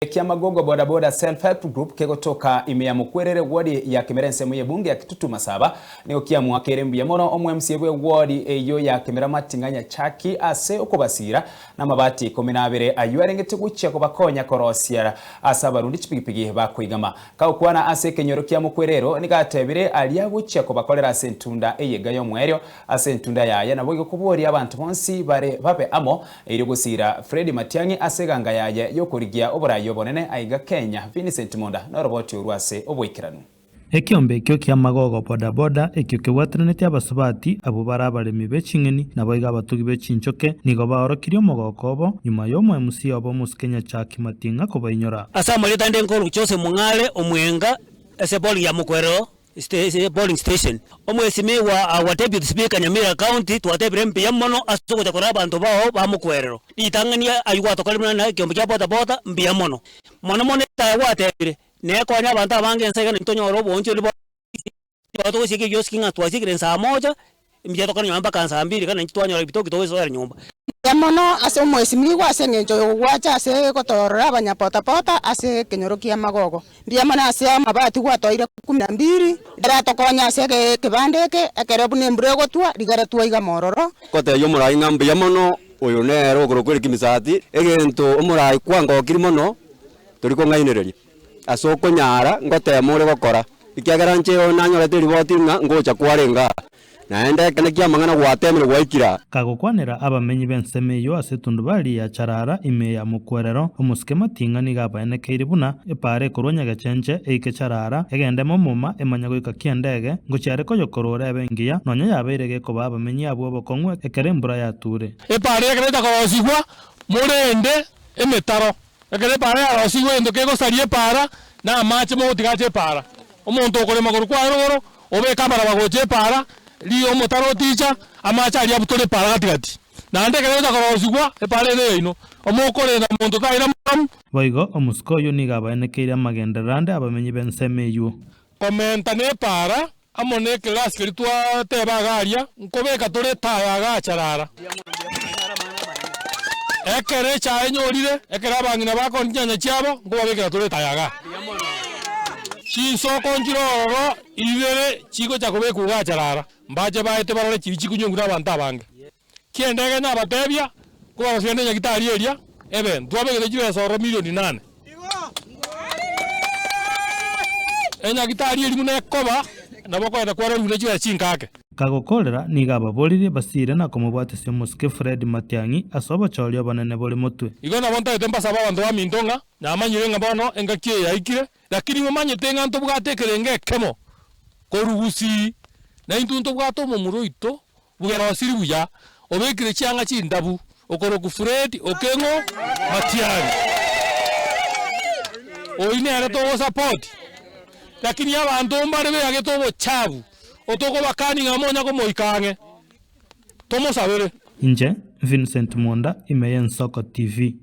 Ekiamagogo Boda Boda Self Help Group kegotoka ime ya Mokwerere ward ya Kemera ensemo y'ebunge ya Kitutu Masaba nigo kiamoakeire mbuya mono omo MCA bwe ward eyio ya Kemera Mating'a Nyachaki ase okobasira namabati ikomi na abere ayio arengete gochia kobakonya korosia ase abarundi chipigipigi bakoigama. Kagokwana ase ekenyoro kia Mokwerero nigo atebire aria gochia kobakorera ase entunda eyega y'omoerio ase entunda yaye naboigo koboria abanto bonsi bare babe amo Erio gosiira Fred Matiang'i ase eganga yaye y'okorigia oboraai obonene aiga Kenya, Vincent Monda noroboti orwo ase oboikeranu. Ekiombe ekio ki'amagogo bodaboda ekio kebwateranetie abasubati abwo bare abaremi be ching'eni naboigo abatugi be chinchoke nigo baorokirie omogoko obo nyuma y'omo MC obo omosike Nyachaki Mating'a kobainyora. Ase amarieta ande nkorwa Jose Mong'are Omwenga ase polling ya Mokwerero polling station. Omwesimigwa our deputy speaker Nyamira county twatebire mbuya mono ase ogocha korora abanto bao ba Mokwerero. Ritang'ani aywo gwatokorire buna na ekiombe kia boda boda mbuya mono. Mono mono etaya gwatebire nekonya abanto abange ense iga tonyore oboonchoreri bwa togosieka ebiosiki ng'a twasiekire nsaa moja Mbuya tokore nyomba mpaka nsaa mbiri, ekero naintwe twanyora ebitoki togosoera nyomba. Mbuya mono ase omwesimigwa ase engencho y'ogwacha ase gotoorora abanyapotapota ase ekenyoro ki'amagogo. Mbuya mono ase amabati gwatoire kumi na mbiri, eratokonye ase ekebanda eke, ekero buna embura egotwa, rigere twaigama ororo. Gotebia omorai ng'a mbuya mono, oyo nere okorokwa Eric Misati, egento omorai kwangokirie mono, tori kong'ainereria. Ase okonyara ngotema ore gokora, ekiagera inche nanyorete eriboti ng'a ngocha kwarenge aa, naende ekene ki'amang'ana gwatemire gwaikire aa. Kagokwanera abamenyi b'ensemo eyio ase etundubari ya Charara ime ya Mokwerero, omosike Mating'a nigo abaenekeire buna epaara ekorwa Nyagechenche eike Charara, egende Momoma emanye goika Kiendege, ngochia are koyokorora ebe engiya, nonya yabeire gekoba abamenyi abwo obokong'u ekero embura yature. Epaara ekero etakoroosigwa, morende emetaro. Ekero epaara yarosigwe egento kegosaria epaara, na amache mogotiga ache epaara. Omonto okorema korwa kwaye rogoro, obeke amaraba gocha epaara, riria omotaro oticha, amache aria abutore epaara gati gati. Naende ekero egocha korosigwa, epaara ere eyaino, omokorenda monto taira moramu. Boigo omosike oyio nigo abaenekeire amagenderero ande abamenyi b'ensemo eyio. Komenta nepaara amo nekerasi keria twateba iga aria, nkobeka tore etaya agacha rara. Ekero echae enyorire, ekero abang'ina bakoonia chinyanya chiabo, nkobabekera tore etaya igaa. Chinsoko nchire ororo ibere chigocha kobekwa igacha rara, mbache baete barore chiria chikonywa nabanto abange. Ki'endege nabatebia, Kobarosirie nenyagitari eria ebe, ntwabegete chibesa ororo milioni nane. Enyagitari eria buna ekoba, nabo okogenda kwarorigwe ne chibesa chinkake. Kagokorera nigo ababoririe basiire na komobwatisia omosike Fred Matiang'i ase obochori obonene bore motwe. Igo nabo ntagete mbasabe abanto baminto ng'a namanyire ng'a bono engaki eye yaikire, lakini momanyete ng'a ntobwate ekerengo ekemo korwa gusii, naintwe ntobwate omomura oito Bwerosiri buya, obekire chianga chindabu, okorokwa Fred Okeng'o Matiang'i. Oyio nere togosapoti, lakini abanto mbare beagete obochabu, otokobakania ng'a monya komoika ang'e. Tomosabere. Inche, Vincent Mwonda, ime y'Ensoko TV.